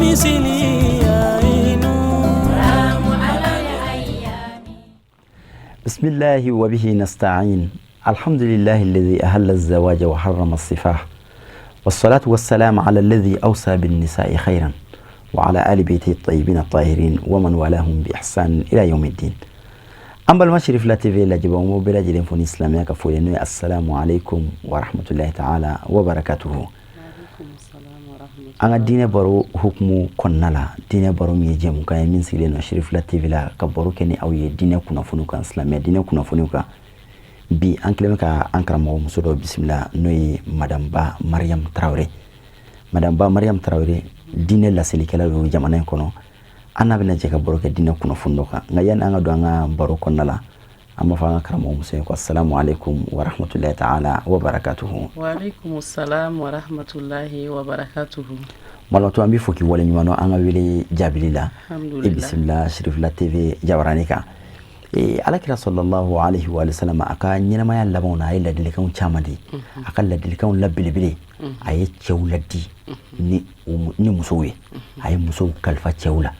ومثلي عين. بسم الله وبه نستعين. الحمد لله الذي أهل الزواج وحرم السفاح، والصلاة والسلام على الذي أوصى بالنساء خيرا، وعلى آل بيته الطيبين الطاهرين ومن والاهم بإحسان إلى يوم الدين. An balima Cherifla TV lajɛbaaw, n b'aw bɛɛ lajɛlen fo ni silamɛya ka foli, n'o ye assalamu alaikum wa rahmatullahi ta'ala wa barakatuhu. An ka diinɛ baro hukumu kɔnɔna la, diinɛ baro min ye jɛmukan ye min sigilen don Cherifla TV la ka baro kɛ ni aw ye diinɛ kunnafoniw kan, silamɛya diinɛ kunnafoniw kan. Bi an kɛlen bɛ ka an karamɔgɔ muso dɔ bisimila, n'o ye Madame Ba Mariam Tarawele. Madame Ba Mariam Tarawele, diinɛ laselikɛla don jamana in kɔnɔ. An n'a bɛna jɛ ka baro kɛ diinɛ kunnafoni dɔ kan. Nka yanni an ka don an ka baro kɔnɔna la, an b'a fɔ an ka karamɔgɔ muso ye ko assalamu alaikum wa rahmatullahi ta'ala wa barakatuhu. Waalaikum salam wa rahmatullahi wa barakatuhu. Balimatɔ, an b'i fo k'i waleɲuman dɔn an ka wele jaabili la. I bisimila Cherifla TV jabarani kan. Alakira sallallahu alaihi wa sallam, a ka ɲɛnamaya labanw na, a ye ladilikanw caman di. A ka ladilikanw la belebele, a ye cɛw ladi ni musow ye, a ye musow kalifa cɛw la,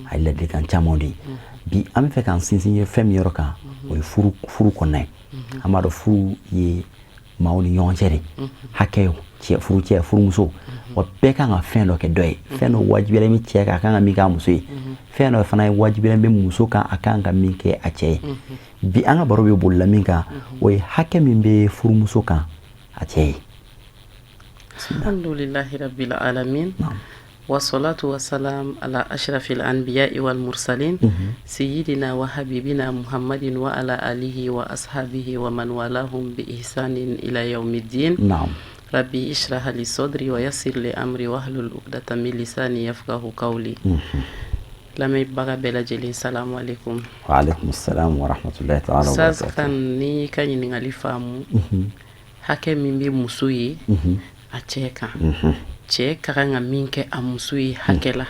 a ye ladilikan caman di. Bi an bɛ fɛ k'an sinsin ye fɛn min yɔrɔ kan, o ye furu kɔnɔna ye. An b'a dɔn furu ye maaw ni ɲɔgɔn cɛ de hakɛ, cɛ, furu cɛ, furumuso, wa bɛɛ kan ka fɛn dɔ kɛ dɔ ye. Fɛn dɔ wajibiyalen bɛ cɛ kan, a kan ka min k'a muso ye. Fɛn dɔ fana ye wajibiyalen bɛ muso kan, a kan ka min kɛ a cɛ ye. Bi an ka baro bɛ bolila min kan, o ye hakɛ min bɛ furumuso kan a cɛ ye. Alhamdulillahi rabbil alamin. Wassalatu wassalam ala ashrafil anbiya'i wal mursalin, sayyidina wa habibina Muhammadin wa ala alihi wa ashabihi wa man walahum bi ihsanin ila yawmiddin. Rabbi ishrah li sadri wa yassir li amri wahlul uqdatan min lisani yafqahu qawli. Lamɛnbaga bɛɛ lajɛlen, salamu alaikum. Wa alaikum salam wa rahmatullahi ta'ala wa Ustaz barakatuh. Kan ni ka ɲininkali faamu, hakɛ min bɛ muso ye a cɛ kan, cɛ ka kan ka min kɛ a muso ye hakɛ la,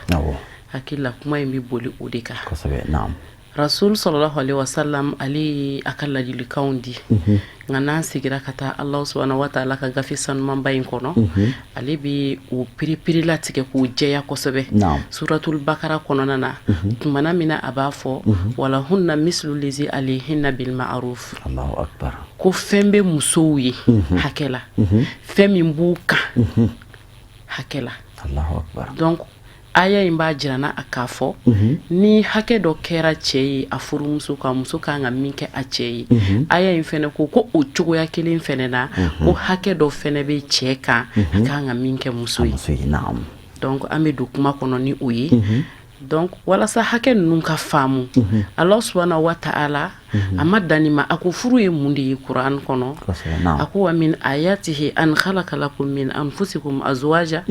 hakili la kuma in bɛ boli o de kan. Kosɛbɛ, naam. Rasul sallallahu alaihi wasallam, ale ye a ka ladilikanw di. Nka n'an seginna ka taa Alahu subahana wa taala ka gafe sanumanba in kɔnɔ, ale bɛ o piripiri latigɛ k'o jɛya kosɛbɛ. Suratul bakara kɔnɔna na, tumana min na a b'a fɔ walahunna mislu lizi alayhinna bil ma'ruf. Allahu akbar. Ko fɛn bɛ musow ye hakɛ la, fɛn min b'u kan hakɛ la. Allahu akbar. Donc aya in b'a jira na a k'a fɔ ni hakɛ dɔ kɛra cɛ ye a furumuso kan, muso kan ka min kɛ a cɛ ye. Aya in fɛnɛ ko ko o cogoya kelen fɛnɛ na, ko hakɛ dɔ fɛnɛ bɛ cɛ kan, a kan ka min kɛ muso ye. Muso ye, naam. Donc an bɛ don kuma kɔnɔ ni o ye. Donc walasa hakɛ ninnu ka faamu, Alahu subahana wa ta'ala a ma dan nin ma. A ko furu ye mun de ye Kuran kɔnɔ? Kosɛbɛ, naam. A ko wa min ayatihi an khalaqa lakum min anfusikum azwaja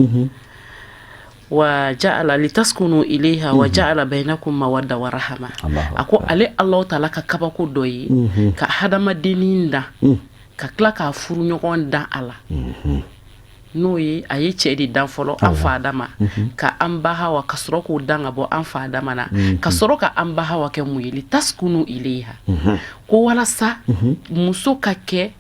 wa ja'ala litaskunu ilayha wa ja'ala bainakum mawadda wa rahama. Allahu A ko ale Alahu taala ka kabako dɔ ye ka hadamadennin dan, ka tila k'a furu ɲɔgɔn dan a la, n'o ye a ye cɛ de dan fɔlɔ, an fa Adama, ka an ba Hawa, ka sɔrɔ k'o dan ka bɔ an fa Adama na, ka sɔrɔ ka an ba Hawa kɛ mun ye? Litaskunu ilayha, ko walasa muso ka kɛ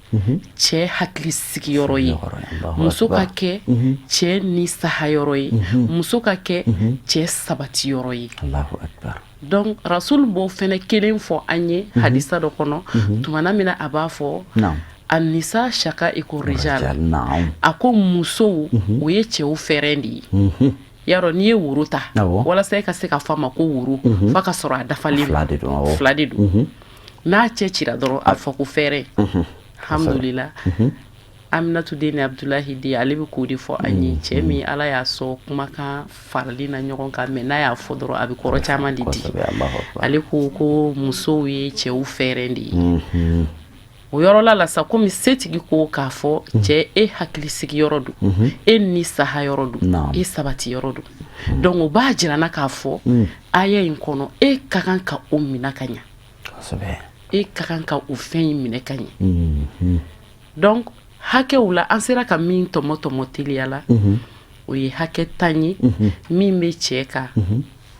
cɛ hakili sigiyɔrɔ ye, Allahu muso ka akbar. kɛ cɛ ni sahayɔrɔ ye, muso ka kɛ cɛ sabatiyɔrɔ ye. Allahu akbar. Donc Rasul b'o fɛnɛ kelen fɔ an ye hadisa dɔ kɔnɔ, tumana min na a b'a fɔ anisa shaqaiqu rijal. Rijal, naam. A ko musow, o ye cɛw fɛrɛn de ye. Yarɔ, n'i ye woro ta, walasa e ka se ka fɔ a ma ko woro, f'a ka sɔrɔ a dafalen. Fila de don, awɔ. Fila de don. N'a cɛ cira dɔrɔn, a fɔ ko fɛrɛn. Alhamdulillah, Aminatu den ni Abdulahi den, ale bɛ k'o de fɔ an ye. Cɛ min Ala y'a sɔn kumakan farali na ɲɔgɔn kan, mais n'a y'a fɔ dɔrɔn, a bɛ kɔrɔ caman de di. Kosɛbɛ, Allahu akbar. Ale ko ko musow ye cɛw fɛrɛn de ye. O yɔrɔ la sa, komi setigi ko k'a fɔ cɛ e hakili sigiyɔrɔ don, e ni saha yɔrɔ don, e sabati yɔrɔ don. Donc o b'a jira na k'a fɔ aya in kɔnɔ, e ka kan ka o minɛ ka ɲa. E ka kan ka o fɛn in minɛ ka ɲɛ. Donc hakɛw la, an sera ka min tɔmɔ tɔmɔ teliya la, o ye hakɛ 10 ye min bɛ cɛ kan,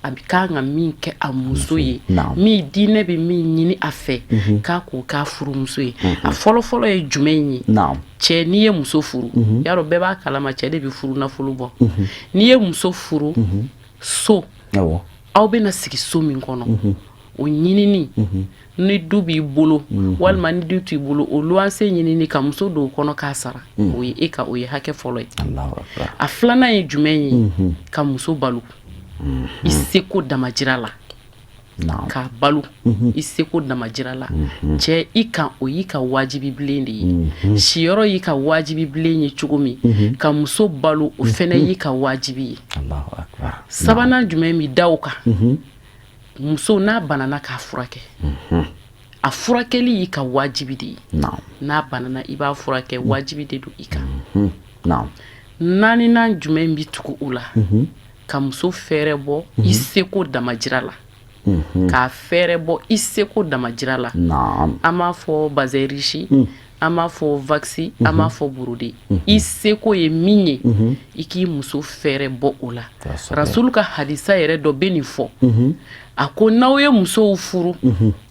a bɛ kan ka min kɛ a muso ye, min diinɛ bɛ min ɲini a fɛ k'a k'o k'a furumuso ye. A fɔlɔfɔlɔ ye jumɛn ye? Cɛ, n'i ye muso furu, yarɔ bɛɛ b'a kalama, cɛ de bɛ furu nafolo bɔ. N'i ye muso furu, So, aw bɛna sigi so min kɔnɔ, o ɲinini, ni du b'i bolo walima ni du t'i bolo, o luwanse ɲinini ka muso don o kɔnɔ k'a sara, o ye e ka, o ye hakɛ fɔlɔ ye. A filanan ye jumɛn ye? Ka muso balo i seko damajira la, k'a balo i seko damajira la. Cɛ, i kan, o y'i ka wajibi bilen de ye. Siyɔrɔ y'i ka wajibi bilen ye cogo min, ka muso balo, o fɛnɛ y'i ka wajibi ye. Sabanan jumɛn bɛ da o kan? Muso n'a banana, k'a furakɛ. A furakɛli y'i ka wajibi de ye. N'a banana, i b'a furakɛ, wajibi de don i kan. Naaninan jumɛn bɛ tugu o la? Ka muso fɛɛrɛ bɔ i seko damajira la, k'a fɛɛrɛ bɔ i seko damajira la. An b'a fɔ bazin riche, an b'a fɔ wax, an b'a fɔ brodé. I seko ye min ye, i k'i muso fɛɛrɛ bɔ o la. Rasulu ka hadisa yɛrɛ dɔ bɛ nin fɔ. A ko n'aw ye musow furu,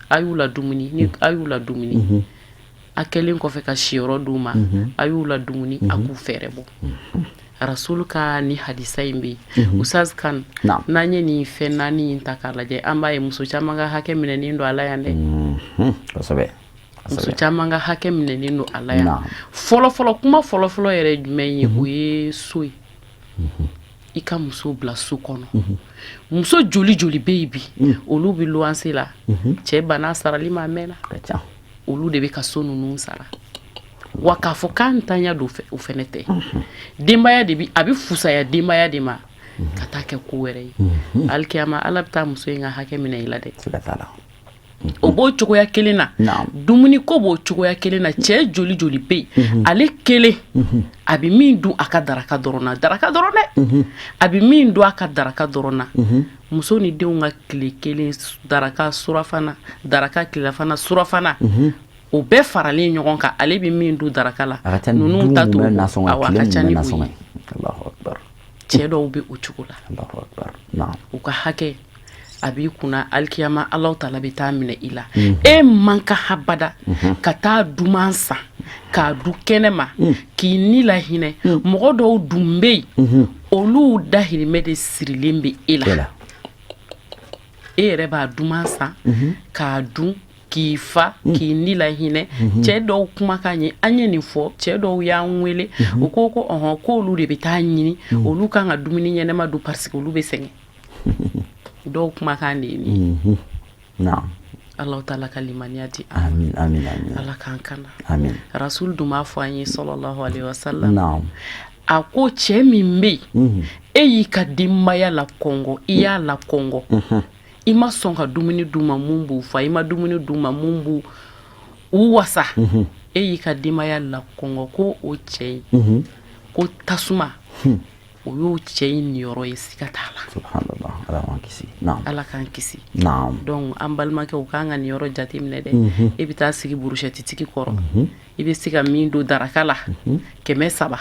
a y'u la dumuni, ni a y'u la dumuni, a kɛlen kɔfɛ ka siyɔrɔ d'u ma, a y'u la dumuni, a k'u fɛɛrɛ bɔ. Rasulu ka ni hadisa in bɛ yen. Ustaz Kan, n'an ye nin fɛn naani in ta k'a lajɛ, an b'a ye muso caman ka hakɛ minɛnen don a la yan dɛ. Muso caman ka hakɛ minɛnen don a la yan. Fɔlɔfɔlɔ, kuma fɔlɔfɔlɔ yɛrɛ jumɛn ye? O ye so ye. I ka muso bila so kɔnɔ. Muso joli joli bɛ yen bi, olu bɛ luwanse la, cɛ banna sarali ma, a mɛnna, olu de bɛ ka so ninnu sara. Wa k'a fɔ k'a ntanya don, o fɛnɛ tɛ. Denbaya de bi, a bɛ fusaya denbaya de ma ka taa kɛ ko wɛrɛ ye. Alikiyama, Ala bɛ taa muso in ka hakɛ minɛ i la dɛ. O b'o cogoya kelen na, dumuni ko b'o cogoya kelen na. Cɛ joli joli bɛ yen, ale kelen a bɛ min dun a ka daraka dɔrɔn na, daraka dɔrɔn dɛ, a bɛ min dun a ka daraka dɔrɔn na, muso ni denw ka tile kelen daraka, surafana daraka, tilelafana, surafana, o bɛɛ faralen ɲɔgɔn kan, ale bɛ min dun daraka la, ninnu ta to, awɔ, a ka ca ni o ye. Cɛ dɔw bɛ o cogo la, u ka hakɛ a b'i kunna. Alikiyama, Ala taala bɛ taa minɛ i la. E man kan habada ka taa duman san k'a dun kɛnɛ ma k'i ni lahinɛ. Mɔgɔ dɔw dun bɛ yen, olu dahirimɛ de sirilen bɛ e la. E yɛrɛ b'a duman san k'a dun k'i fa, k'i ni lahinɛ. Cɛ dɔw kumakan ye, an ye nin fɔ, cɛ dɔw y'an wele, u ko ko ɔhɔn, k'olu de bɛ taa ɲini, olu kan ka dumuni ɲɛnɛma dun parce que olu bɛ sɛgɛn. Dɔw kumakan de ye nin ye. Ala taala ka limaniya di. Amin, amin, amin. Ala k'an kana. Amin. Rasul dun b'a fɔ an ye, sallallahu alaihi wasallam, a ko cɛ min bɛ yen, e y'i ka denbaya la kɔngɔ, i y'a la kɔngɔ, i ma sɔn ka dumuni d'u ma mun b'u fa, i ma dumuni d'u ma mun b'u u wasa, e y'i ka denbaya la kɔngɔ, ko o cɛ in, ko tasuma, o y'o cɛ in niyɔrɔ ye, siga t'a la. Subhanallah, Ala k'an kisi. Ala k'an kisi. Donc an balimakɛ, u k'an ka nin yɔrɔ jateminɛ dɛ. E bɛ taa sigi burusɛtitigi kɔrɔ, i bɛ se ka min don daraka la, 300,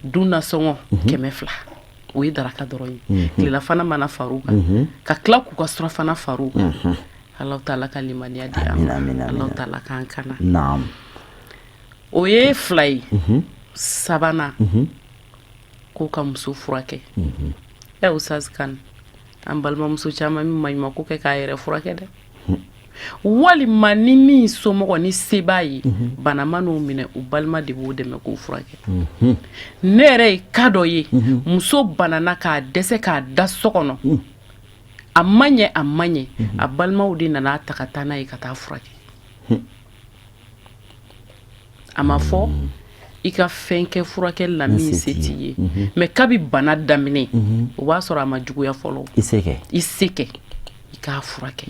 dun nasɔngɔ 200, o ye daraka dɔrɔn ye. Tilelafana mana far'u kan, ka tila k'u ka surafana far'u kan. Ala taala ka limaniya di an ma, Ala taala k'an kana. O ye fila ye. Sabanan, ko ka muso furakɛ. Ɛ Ustaz Kan, an balimamuso caman bɛ maɲumanko kɛ k'a yɛrɛ furakɛ dɛ, walima ni min somɔgɔ ni se b'a ye, bana man'o minɛ, u balima de b'o dɛmɛ k'o furakɛ. Ne yɛrɛ ye cas dɔ ye, muso banana k'a dɛsɛ k'a da so kɔnɔ, a ma ɲɛ, a ma ɲɛ, a balimaw de nana ta ka taa n'a ye ka taa furakɛ. A ma fɔ i ka fɛn kɛ furakɛli la min se t'i ye, mais kabi bana daminɛ, o b'a sɔrɔ a ma juguya fɔlɔ. I se kɛ. I se kɛ i k'a furakɛ.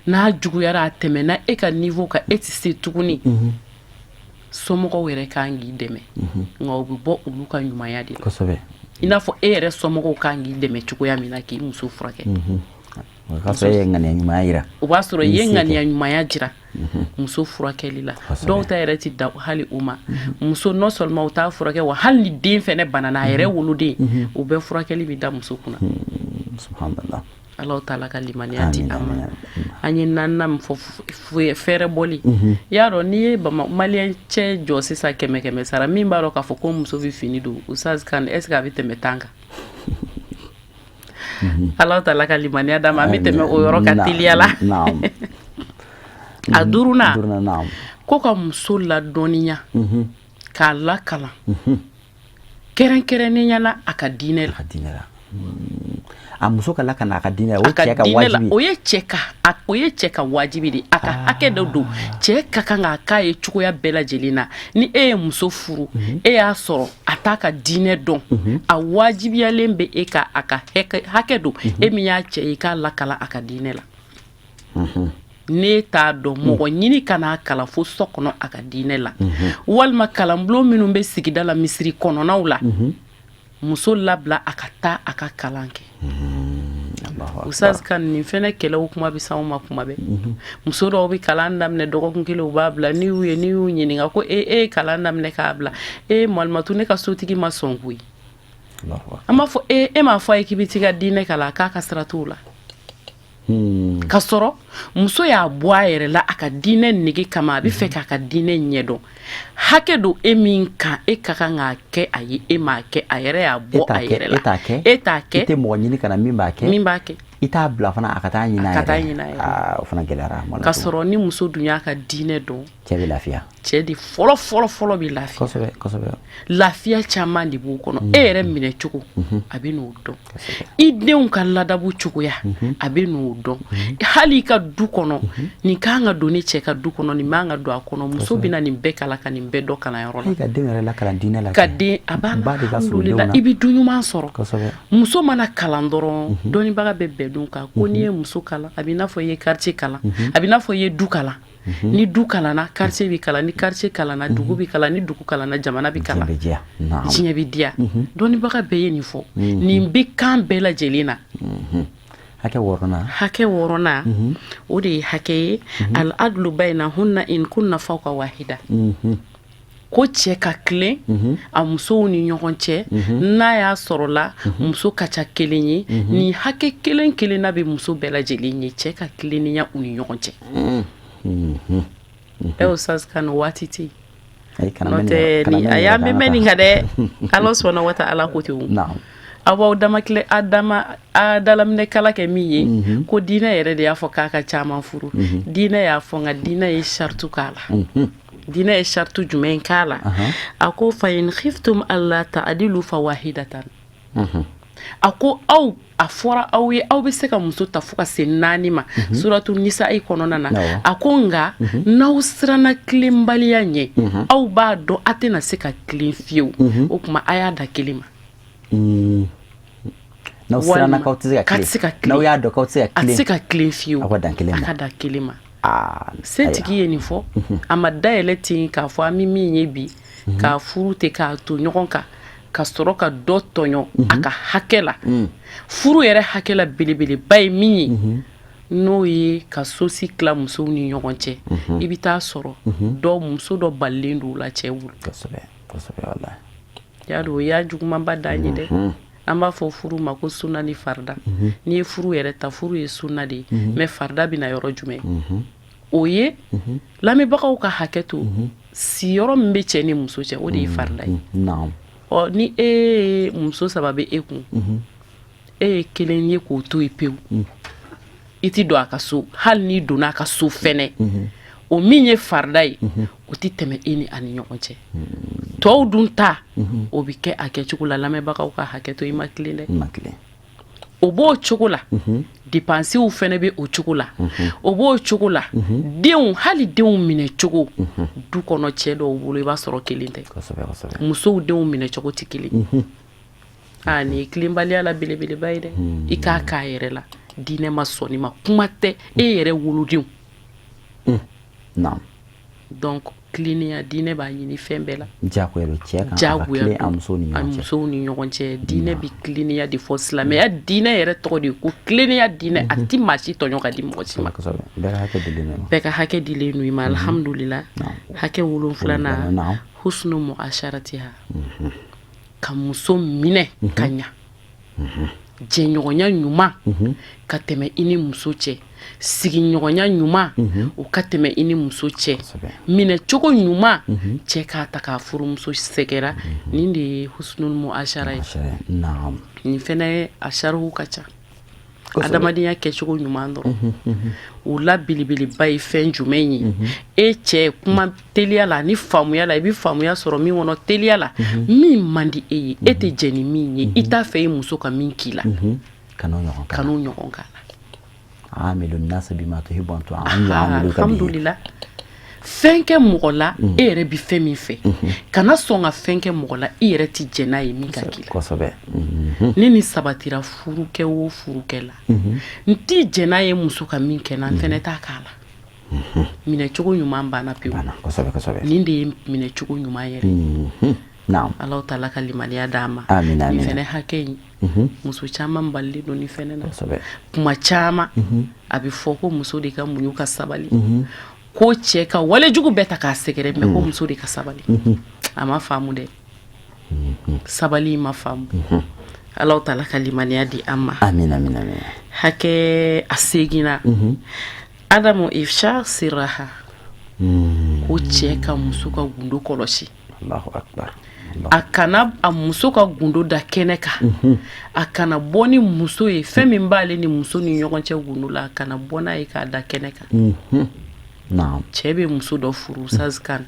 N'a juguyara, a tɛmɛna e ka niveau kan, e tɛ se tuguni, somɔgɔw yɛrɛ kan k'i dɛmɛ, nka o bɛ bɔ olu ka ɲumanya de la. I n'a fɔ e yɛrɛ somɔgɔw kan k'i dɛmɛ cogoya min na k'i muso furakɛ. O y'a sɔrɔ e ye ŋaniya ɲumanya jira. O b'a sɔrɔ i ye ŋaniya ɲumanya jira muso furakɛli la. Dɔw ta yɛrɛ ti da hali o ma. Muso, non seulement u t'a furakɛ, wa hali ni den fɛnɛ banana, a yɛrɛ woloden, o bɛɛ furakɛli bɛ da muso kunna. Subhanallah. Ala taala ka limaniya di an ma. An ye naaninan min fɔ, fɛɛrɛ bɔli. I y'a dɔn, n'i ye maliyɛn cɛ jɔ sisan, kɛmɛ kɛmɛ sara, min b'a dɔn k'a fɔ ko muso bɛ fini don, Ustaz Kan, est ce que a bɛ tɛmɛ 10 kan? Ala taala ka limaniya d'an ma. An bɛ tɛmɛ o yɔrɔ kan teliya la. A duurunan, ko ka muso ladɔnniya, k'a lakalan, kɛrɛnkɛrɛnnenya la a ka diinɛ la. A muso ka lakana a ka diinɛ, o cɛ ka wajibi. O ye cɛ ka wajibi de, a ka hakɛ dɔ don. Cɛ ka kan k'a k'a ye cogoya bɛɛ lajɛlen na. Ni e ye muso furu, e y'a sɔrɔ a t'a ka diinɛ dɔn, a wajibiyalen bɛ e ka, a ka hakɛ don, e min y'a cɛ ye, i k'a lakala a ka diinɛ la. Ne t'a dɔn, mɔgɔ ɲini ka n'a kalan fo so kɔnɔ a ka diinɛ la, walima kalanbulon minnu bɛ sigida la, misiri kɔnɔnaw la, muso labila a ka taa a ka kalan kɛ. Ustaz ka nin fɛnɛ kɛlɛw kuma bɛ s'anw ma kuma bɛɛ. Muso dɔw bɛ kalan daminɛ dɔgɔkun kelen, u b'a bila. N'i y'u ɲininka ko e ye kalan daminɛ k'a bila, e malimatu, ne ka sotigi ma sɔn koyi. An b'a fɔ e m'a fɔ a ye k'i bɛ t'i ka diinɛ kalan, k'a ka sira t'o la. Ka sɔrɔ muso y'a bɔ a yɛrɛ la a ka diinɛ nege kama, a bɛ fɛ k'a ka diinɛ ɲɛdɔn. Hakɛ don e min kan, e ka kan k'a kɛ a ye, e m'a kɛ, a yɛrɛ y'a bɔ a yɛrɛ la. E t'a kɛ. E t'a kɛ. I tɛ mɔgɔ ɲini ka na min b'a kɛ. Min b'a kɛ. I t'a bila fana a ka taa ɲini a yɛrɛ. Ka taa ɲini a yɛrɛ. Aa, o fana gɛlɛyara. Ka sɔrɔ ni muso dun y'a ka diinɛ dɔn, cɛ bɛ lafiya. Cɛ de fɔlɔ fɔlɔ fɔlɔ bɛ lafiya. kosɛbɛ kosɛbɛ Lafiya caman de b'o kɔnɔ. E yɛrɛ minɛ cogo, a bɛ n'o dɔn. I denw ka ladabu cogoya, a bɛ n'o dɔn. Hali i ka du kɔnɔ, nin kan ka don ne cɛ ka du kɔnɔ, nin man ka don a kɔnɔ, muso bɛ na nin bɛɛ kalan, ka nin bɛɛ dɔn kalanyɔrɔ la. I ka den yɛrɛ lakalan diinɛ la. Ka den a b'a ba de ka surun denw na. I bɛ du ɲuman sɔrɔ. Muso mana kalan dɔrɔn, dɔnnibaga bɛ bɛn don kan ko n'i ye muso kalan, a bɛ n'a fɔ i ye quartier kalan, a bɛ n'a fɔ i ye du kalan. Ni du kalanna, quartier bɛ kalan. Ni quartier kalanna, dugu bɛ kalan. Ni dugu kalanna, jamana bɛ kalan, diɲɛ bɛ diya. Dɔnnibaga bɛɛ ye nin fɔ, nin bɛ kan bɛɛ lajɛlen na. Hakɛ wɔɔrɔnan. Hakɛ wɔɔrɔnan, o de ye hakɛ ye al-adlu baynahunna in kunna fawqa wahida, ko cɛ ka tilen a musow ni ɲɔgɔn cɛ, n'a y'a sɔrɔla muso ka ca kelen ye. Nin hakɛ kelen kelenna bɛ muso bɛɛ lajɛlen ye, cɛ ka tilennenya u ni ɲɔgɔn cɛ. Ɛ, Ustaz ka nin waati tɛ yen, n'o tɛ ni a y'an bɛ mɛn nin kan dɛ. Ala sɔnna wa ala ko ten, o aw b'aw dama tile a dama a dalaminɛ kala kɛ min ye, ko diinɛ yɛrɛ de y'a fɔ k'a ka caman furu. Diinɛ y'a fɔ, nka diinɛ ye saritu k'a la. Diinɛ ye saritu jumɛn k'a la? A ko fa in khiftum alla ta'dilu fa wahidatan. A ko aw, a fɔra aw ye, aw bɛ se ka muso ta fo ka se naani ma, suratu nisa'i kɔnɔna na. A ko nka n'aw siranna tilenbaliya ɲɛ, aw b'a dɔn a tɛna se ka tilen fiyewu, o tuma a y'a da kelen ma. N'aw siranna k'aw tɛ se ka tilen, n'aw y'a dɔn k'aw tɛ se ka tilen, a tɛ se ka tilen fiyewu, aw ka dan kelen ma. A ka dan kelen ma. Setigi ye nin fɔ, a ma dayɛlɛ ten k'a fɔ an bɛ min ye bi, k'a furu ten k'a to ɲɔgɔn kan, ka sɔrɔ ka dɔ tɔɲɔ a ka hakɛ la. Furu yɛrɛ hakɛ la belebeleba ye min ye, n'o ye ka sosi tila musow ni ɲɔgɔn cɛ. I bɛ taa sɔrɔ dɔ muso dɔ balilen don o la cɛ bolo. Y'a dɔn, o y'a jugumanba dan ye dɛ. An b'a fɔ furu ma ko sunna ni farida. N'i ye furu yɛrɛ ta, furu ye sunna de ye, mais farida bɛ na yɔrɔ jumɛn? O ye lamɛnbagaw ka hakɛ to, siyɔrɔ min bɛ cɛ ni muso cɛ, o de ye farida ye. Ɔ, ni e ye muso saba bɛ e kun, e ye kelen ye k'o to yen pewu, i ti don a ka so. Hali n'i donna a ka so fɛnɛ, o min ye farida ye, o ti tɛmɛ e ni a ni ɲɔgɔn cɛ. Tɔw dun ta, o bɛ kɛ a kɛcogo la. Lamɛnbagaw ka hakɛ to, i ma tilen dɛ. O b'o cogo la, dépensew fɛnɛ bɛ o cogo la, o b'o cogo la. Denw, hali denw minɛ cogo du kɔnɔ, cɛ dɔw bolo, i b'a sɔrɔ kelen tɛ. Musow denw minɛ cogo tɛ kelen. Aa, nin ye tilenbaliya la belebeleba ye dɛ. I k'a k'a yɛrɛ la, diinɛ ma sɔn nin ma. Kuma tɛ e yɛrɛ wolodenw. Donc tilennenya, diinɛ b'a ɲini fɛn bɛɛ la. Diyagoya don cɛ kan. Diyagoya a musow ni a ɲɔgɔn cɛ. Musow ni ɲɔgɔn cɛ, diinɛ bɛ tilennenya de fɔ. Silamɛya diinɛ yɛrɛ tɔgɔ de ye ko tilennenya diinɛ. A ti maa si tɔɲɔ ka di mɔgɔ si ma. Bɛɛ ka hakɛ dilen don. Bɛɛ ka hakɛ dilen don i ma, alhamdulila. Hakɛ wolonfilanan, husnu muasharatiha, ka muso minɛ ka ɲa, jɛɲɔgɔnya ɲuman ka tɛmɛ i ni muso cɛ, sigiɲɔgɔnya ɲuman o ka tɛmɛ i ni muso cɛ, minɛcogo ɲuman, cɛ k'a ta k'a furumuso sɛgɛrɛ. Nin de ye husnul muashara ye. Nin fɛnɛ a sarihu ka ca. Adamadenya kɛcogo ɲuman dɔrɔn, o la belebeleba ye fɛn jumɛn ye? E cɛ, kuma teliya la ni faamuya la, i bɛ faamuya sɔrɔ min kɔnɔ teliya la, min man di e ye, e tɛ jɛn ni min ye, i t'a fɛ i muso ka min k'i la, kan'o ɲɔgɔn kan'o ɲɔgɔn k'a la. Amilu nasa bima tuhibbu an yu'amiluka bihi. Alhamdulillah, fɛn kɛ mɔgɔ la e yɛrɛ bɛ fɛn min fɛ, kana sɔn ka fɛn kɛ mɔgɔ la i yɛrɛ tɛ jɛn n'a ye min ka k'i la. Ne ni sabatira furukɛ o furukɛ la, n tɛ jɛn n'a ye muso ka min kɛ n na, n fɛnɛ t'a k'a la. Minɛcogo ɲuman banna pewu. Nin de ye minɛcogo ɲuman yɛrɛ. Ala taala ka limaniya d'an ma. Nin fɛnɛ hakɛ in, muso caman balilen don nin fɛnɛ na. Kuma caman a bɛ fɔ ko muso de ka muɲu, ka sabali, ko cɛ ka walejugu bɛɛ ta k'a sɛgɛrɛ, mais ko muso de ka sabali. A ma faamu dɛ, sabali ma faamu. Ala taala ka limaniya di an ma. Hakɛ a seginnan, adamu ifsha siraha, ko cɛ ka muso ka gundo kɔlɔsi. A kana a muso ka gundo da kɛnɛ kan, a kana bɔ ni muso ye fɛn min b'ale ni muso ni ɲɔgɔn cɛ gundo la, a kana bɔ n'a ye k'a da kɛnɛ kan. Cɛ bɛ muso dɔ furu kan,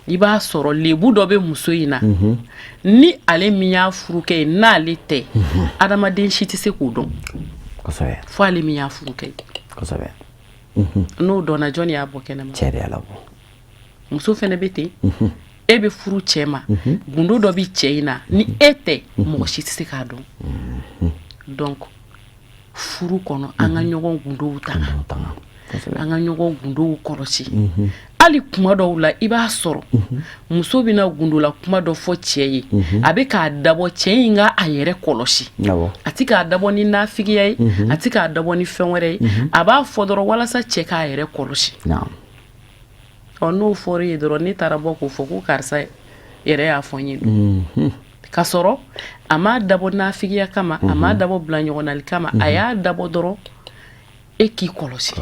i b'a sɔrɔ lebu dɔ bɛ muso in na, ni ale min y'a furukɛ ye, n'ale tɛ, adamaden si tɛ se k'o dɔn fo ale min y'a furukɛ ye. N'o dɔnna, jɔn y'a bɔ kɛnɛ ma? Cɛ de y'a labɔ. Muso fɛnɛ bɛ ten. E bɛ furu cɛ ma, gundo dɔ bɛ cɛ in na, ni e tɛ, mɔgɔ si tɛ se k'a dɔn. Donc furu kɔnɔ, an ka ɲɔgɔn gundow tanga, an ka ɲɔgɔn gundow kɔlɔsi. Hali kuma dɔw la, i b'a sɔrɔ muso bɛna gundola kuma dɔ fɔ cɛ ye, a bɛ k'a dabɔ cɛ in ka a yɛrɛ kɔlɔsi. A tɛ k'a dabɔ ni nafigiya ye, a tɛ k'a dabɔ ni fɛn wɛrɛ ye, a b'a fɔ dɔrɔn walasa cɛ k'a yɛrɛ kɔlɔsi. Ɔ, n'o fɔra ye dɔrɔn, ne taara bɔ k'o fɔ ko karisa yɛrɛ y'a fɔ n ye, ka sɔrɔ a m'a dabɔ nafigiya kama, a m'a dabɔ bila ɲɔgɔnnali kama, a y'a dabɔ dɔrɔn e k'i kɔlɔsi.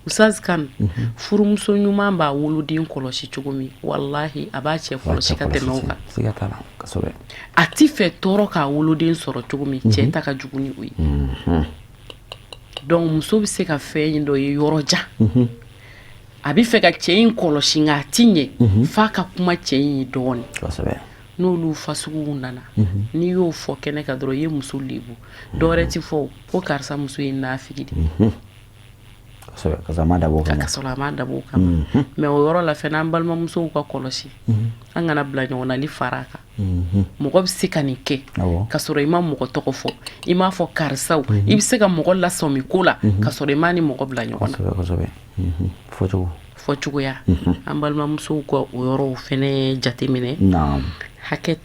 Ustaz Kan, furumuso ɲuman b'a woloden kɔlɔsi cogo min, walahi, a b'a cɛ kɔlɔsi ka tɛmɛ o kan. A ti fɛ tɔɔrɔ k'a woloden sɔrɔ cogo min, cɛ ta ka jugu ni o ye. Donc muso bɛ se ka fɛn dɔ ye yɔrɔ jan, a bɛ fɛ ka cɛ in kɔlɔsi, nka a ti ɲɛ f'a ka kuma cɛ in ye dɔɔnin. N'olu fasuguw nana, n'i y'o fɔ kɛnɛ kan dɔrɔn, i ye muso lebu. Dɔwɛrɛ ti fɔ ko karisa muso ye nafigi de. Ka sɔrɔ a ma dabɔ o kama. Ka sɔrɔ a ma dabɔ o kama. Mais o yɔrɔ la fɛnɛ, an balimamusow ka kɔlɔsi, an kana bila ɲɔgɔnnali fara a kan. Mɔgɔ bɛ se ka nin kɛ ka sɔrɔ i ma mɔgɔ tɔgɔ fɔ, i m'a fɔ karisaw. I bɛ se ka mɔgɔ lasɔmi ko la ka sɔrɔ i m'a ni mɔgɔ bila ɲɔgɔn na. Fɔcogoya, an balimamusow ka o yɔrɔw fɛnɛ jateminɛ. Hakɛ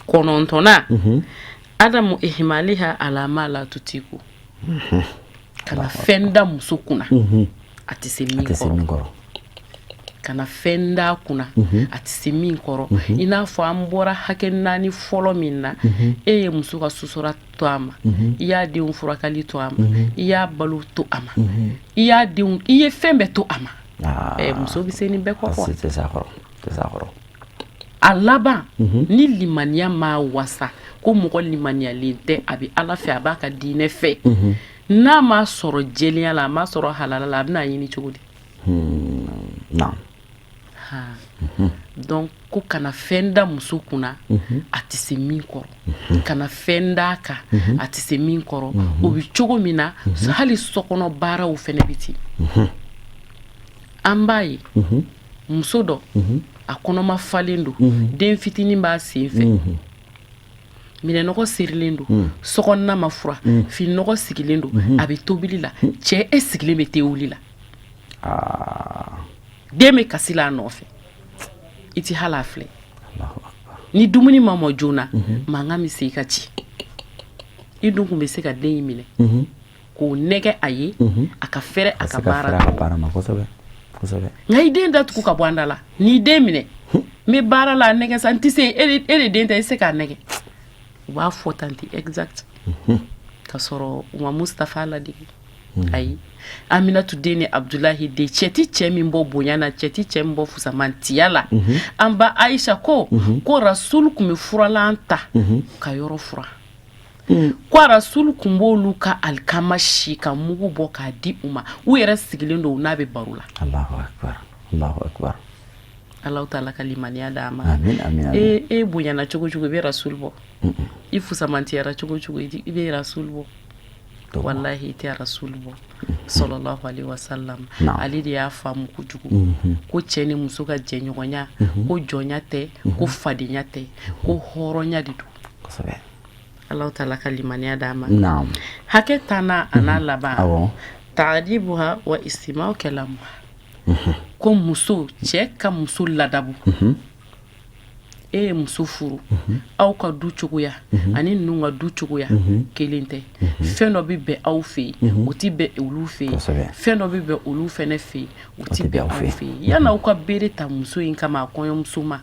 kɔnɔntɔnnan, adamu ihmaliha ala ma la tutiku, kana fɛn da muso kunna a tɛ se min kɔrɔ, kana fɛn da kunna a tɛ se min kɔrɔ. I n'a fɔ an bɔra hakɛ naani fɔlɔ min na, e ye muso ka susura to a ma, i y'a denw furakɛli to a ma, i y'a balo to a ma, i y'a denw, i ye fɛn bɛɛ to a ma. Muso bɛ se nin bɛɛ kɔrɔ. A laban, ni limaniya ma wasa, ko mɔgɔ limaniyalen tɛ, a bɛ Ala fɛ, a b'a ka diinɛ fɛ, n'a m'a sɔrɔ jɛlenya la, a m'a sɔrɔ halala la, a bɛna ɲini cogo di? Donc ko kana fɛn da muso kunna a tɛ se min kɔrɔ, kana fɛn d'a kan a tɛ se min kɔrɔ. O bɛ cogo min na, hali sokɔnɔ baaraw fɛnɛ bɛ ten. An b'a ye muso dɔ, a kɔnɔma falen don, den fitinin b'a sen fɛ, minɛnɔgɔ sirilen don, sokɔnɔna ma furan, fininɔgɔ sigilen don, a bɛ tobili la. Cɛ, e sigilen bɛ tewuli la, den bɛ kasi la a nɔfɛ, i ti hali a filɛ. Ni dumuni ma mɔ joona, mankan bɛ se i ka ci. I dun kun bɛ se ka den in minɛ k'o nɛgɛ a ye, a ka fɛrɛ a ka baara ma kosɛbɛ. Nka i den datugu ka bɔ an da la, n'i den minɛ, n bɛ baara la, nɛgɛ sa, n tɛ se. E de den tɛ, i se k'a nɛgɛ. U b'a fɔ tan ten exact, ka sɔrɔ u ma Mustafa ladege. Ayi, Aminatu den ni Abdulahi den, cɛ ti cɛ min bɔ bonya na, cɛ ti cɛ min bɔ fusamantiya la. An ba Aisha ko ko Rasul tun bɛ furalan ta ka yɔrɔ furan. Ko Rasulu kun b'olu ka alikama si ka mugu bɔ k'a di u ma, u yɛrɛ sigilen don, u n'a bɛ baro la. Allahu akbar, Allahu akbar. Allahu taala ka limaniya d'a ma. Amin, amin, amin. E bonyana cogo cogo, i bɛ Rasulu bɔ. I fusamantiyara cogo cogo, i bɛ Rasulu bɔ. Wallahi, i tɛ Rasulu bɔ, sallallahu alaihi wasallam. Ale de y'a faamu kojugu ko cɛ ni muso ka jɛɲɔgɔnya, ko jɔnya tɛ, ko fadenya tɛ, ko hɔrɔnya de don. Allahu taala ka limaniya d'a ma. Hakɛ tannan a n'a laban, taadibuha wa istimau kalamuha, ko muso, cɛ ka muso ladabu. E ye muso furu, aw ka du cogoya ani ninnu ka du cogoya kelen tɛ. Fɛn dɔ bɛ bɛn aw fɛ yen, o tɛ bɛn olu fɛ yen. Fɛn dɔ bɛ bɛn olu fɛnɛ fɛ yen, o tɛ bɛn aw fɛ yen. Yan'aw ka bere ta muso in kama, a kɔɲɔmuso ma,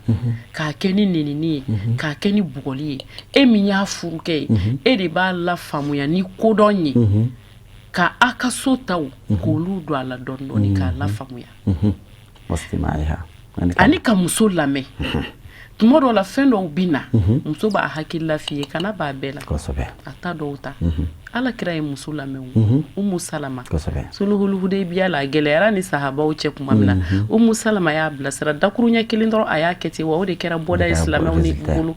k'a kɛ ni nenini ye, k'a kɛ ni bugɔli ye, e min y'a furukɛ ye, e de b'a lafaamuya ni kodɔn ye, ka a ka so taw k'olu don a la dɔɔni dɔɔni, k'a lafaamuya ani ka muso lamɛn. Tuma dɔw la, fɛn dɔw bɛ na, muso b'a hakilila f'i ye, kana b'a bɛɛ la, a ta dɔw ta. Ala kira ye muso lamɛn. Umu Salama, sulhul Hudaybiya la, a gɛlɛyara ni sahabaw cɛ tuma min na, Umu Salama y'a bilasira dakuruɲɛ kelen dɔrɔn, a y'a kɛ ten wa, o de kɛra bɔda ye silamɛw ni bolo.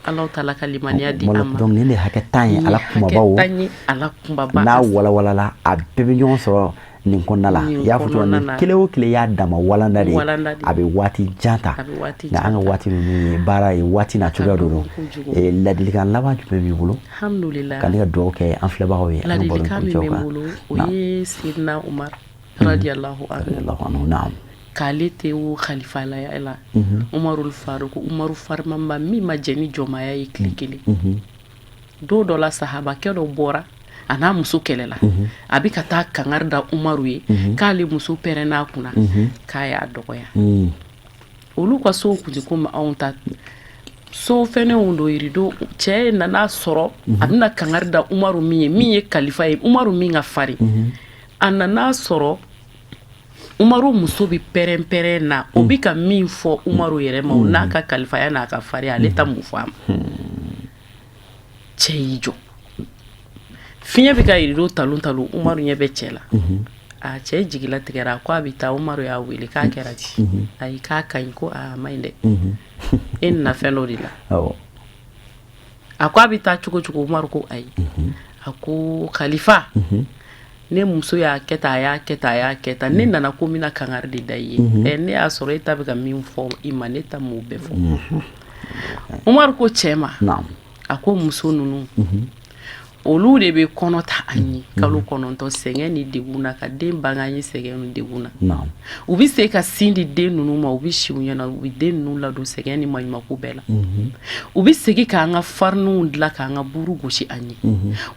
Ala taala ka limaniya di an ma. Donc nin de hakɛ 10 ye, ala kunbabaw. 10 ye, ala kunbaba. N'a walawalala, a bɛɛ bɛ ɲɔgɔn sɔrɔ nin kɔnɔna la. I y'a fɔ cogo min, kelen o kelen y'a dama walanda de ye, a bɛ waati jan ta. Nka an ka waati ninnu ye baara ye, waati n'a cogoya dɔ don. Ladilikan laban jumɛn b'i bolo? Alhamdulillah. Ka ne ka dugawu kɛ an filɛbagaw ye. Ladilikan min bɛ n bolo, o ye Sidina Umar radiyallahu anhu. Naam. K'ale tɛ o khalifalaya la, Umarul Faruk, Umaru farimanba min ma jɛn ni jɔnmaya ye tile kelen. Don dɔ la, sahabakɛ dɔ bɔra, a n'a muso kɛlɛla. A bɛ ka taa kangari da Umaru ye k'ale muso pɛrɛnn'a kunna, k'a y'a dɔgɔya. Olu ka sow kun tɛ komi anw ta so fɛnɛw don, yirido. Cɛ nana sɔrɔ a bɛna kangari da Umaru min ye, min ye kalifa ye, Umaru min ka farin, a nana sɔrɔ Umaru muso bɛ pɛrɛn pɛrɛn na. O bɛ ka min fɔ Umaru yɛrɛ ma, n'a ka kalifaya n'a ka farin, ale ta mun fɔ a ma? Cɛ y'i jɔ, fiɲɛ bɛ ka yirido talon talon, Umaru ɲɛ bɛ cɛ la. A cɛ jigila tigɛra, ko a bɛ taa. Umaru y'a wele k'a kɛra di? Ayi, k'a ka ɲi. Ko a ma ɲi dɛ, e nana fɛn dɔ de la. A ko a bɛ taa cogo cogo. Umaru ko ayi. A ko kalifa, ne muso y'a kɛ tan, a y'a kɛ tan, a y'a kɛ tan, ne nana ko n bɛna kangari de da i ye. Ne y'a sɔrɔ e ta bɛ ka min fɔ i ma, ne ta m'o bɛɛ fɔ. Umaru ko cɛ ma, a ko muso ninnu, olu de bɛ kɔnɔ ta an ye kalo 9 sɛgɛn ni degun na, ka den bange an ye sɛgɛn ni degun na. U bɛ se ka sin di den ninnu ma, u bɛ si u ɲɛna, u bɛ den ninnu ladon sɛgɛn ni maɲumako bɛɛ la. U bɛ segin k'an ka fariniw dilan, k'an ka buru gosi an ye.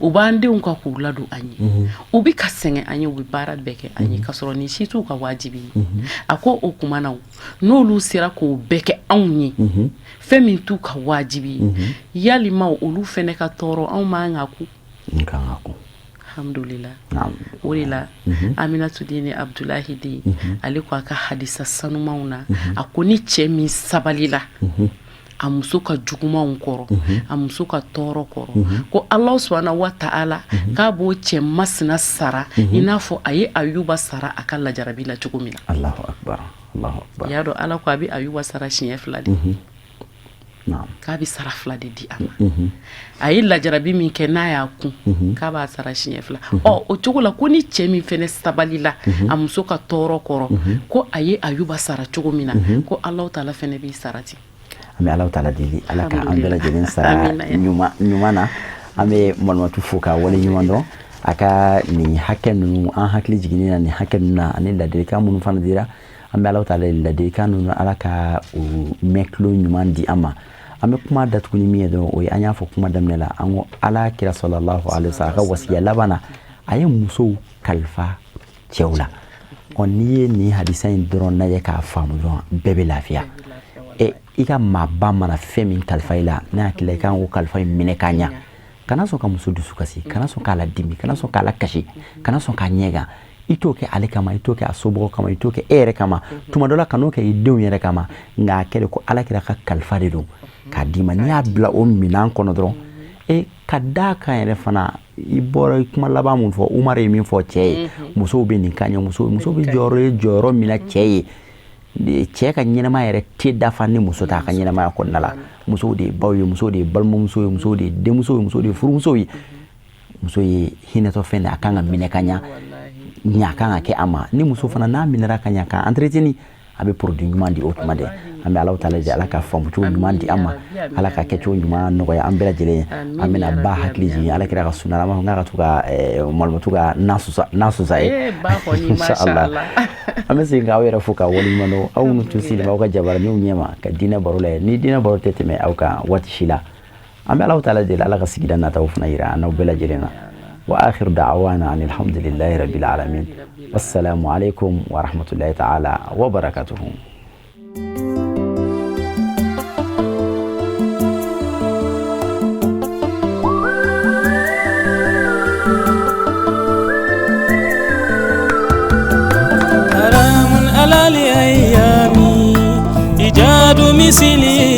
U b'an denw ka k'u ladon an ye. U bɛ ka sɛgɛn an ye, u bɛ baara bɛɛ kɛ an ye, ka sɔrɔ nin si t'u ka wajibi ye. A ko o tuma na, n'olu sera k'o bɛɛ kɛ anw ye, fɛn min t'u ka wajibi ye, yalima olu fɛnɛ ka tɔɔrɔ, anw man ka kun? Alhamdulillah. O de la, Aminatu den ni Abdulahi den, ale ko a ka hadisa sanumanw na, a ko ni cɛ min sabalila a muso ka jugumanw kɔrɔ, a muso ka tɔɔrɔ kɔrɔ, ko Ala subahana wa taala k'a b'o cɛ masina sara i n'a fɔ a ye Ayuba sara a ka lajarabi la cogo min na. Allahu akbar, Allahu akbar. I y'a dɔn, Ala ko a bɛ Ayuba sara siɲɛ fila de, k'a bɛ sara fila de di a ma. A ye lajarabi min kɛ, n'a y'a kun, k'a b'a sara siɲɛ fila. Ɔ, o cogo la, ko ni cɛ min fɛnɛ sabalila a muso ka tɔɔrɔ kɔrɔ, ko a ye Ayuba sara cogo min na, ko Alahu taala fɛnɛ b'i sara ten. An bɛ Alahu taala deli, Ala ka an bɛɛ lajɛlen sara ɲuman na. An bɛ Malimatu fo k'a wale ɲuman dɔn a ka nin hakɛ ninnu, an hakili jiginni na nin hakɛ ninnu na, ani ladilikan minnu fana dira. An bɛ Alahu taala deli, ladilikan ninnu, Ala ka o mɛn tulo ɲuman di an ma. An bɛ kuma datugu ni min ye dɔrɔn, o ye an y'a fɔ kuma daminɛ la, an ko Ala kira sallallahu alaihi wasallam, a ka wasiya laban na, a ye musow kalifa cɛw la. Ɔ, n'i ye nin hadisa in dɔrɔn lajɛ k'a faamu dɔrɔn, bɛɛ bɛ lafiya. E i ka maaba mana fɛn min kalifa i la, ne hakili la i kan k'o kalifa in minɛ k'a ɲa. Kana sɔn ka muso dusu kasi, kana sɔn k'a ladimi, kana sɔn k'a lakasi, kana sɔn k'a ɲɛgan. I t'o kɛ ale kama, i t'o kɛ a somɔgɔw kama, i t'o kɛ e yɛrɛ kama, tuma dɔ la kan'o kɛ i denw yɛrɛ kama, nka a kɛ de ko Ala kira ka kalifa de don k'a d'i ma. N'i y'a bila o minɛn kɔnɔ dɔrɔn, E ka da kan yɛrɛ fana, i bɔra kuma laban mun fɔ, Umar ye min fɔ cɛ ye, musow bɛ nin kan ɲɛ, muso bɛ jɔyɔrɔ ye, jɔyɔrɔ min na cɛ ye, cɛ ka ɲɛnamaya yɛrɛ tɛ dafa ni muso t'a ka ɲɛnamaya kɔnɔna la. Musow de ye baw ye, musow de ye balimamuso ye, musow de ye denmuso ye, musow de ye furumusow ye. Muso ye hinɛtɔ fɛn de, a kan ka minɛ ka ɲa, ɲa kan ka kɛ a ma. Ni muso fana n'a minɛra ka ɲa, k'a entretenir, a bɛ produit ɲuman di. O tuma dɛ, an bɛ Ala taala deli, Ala ka faamucogo ɲuman di an ma, Ala ka kɛcogo ɲuman nɔgɔya an bɛɛ lajɛlen ye. An bɛna ba hakili jigin Ala kira ka sunna, an b'a fɔ k'a ka to ka malomatu ka na susa ye, inshallah. An bɛ segin k'aw yɛrɛ fo ka waleɲuman dɔn, aw minnu tun sigilen bɛ aw ka jabaraninw ɲɛma ka diinɛ baro lajɛ. Ni diinɛ baro tɛ tɛmɛ aw kan waati si la. An bɛ Ala taala deli, Ala ka sigida nataw fana yira an n'aw bɛɛ lajɛlen na. Wa akhiru da'wana anil hamdulillahi rabbil alamin. Wassalamu alaikum wa rahmatullahi ta'ala wa barakatuhu. حرام على الأيام إيجاد مثلي.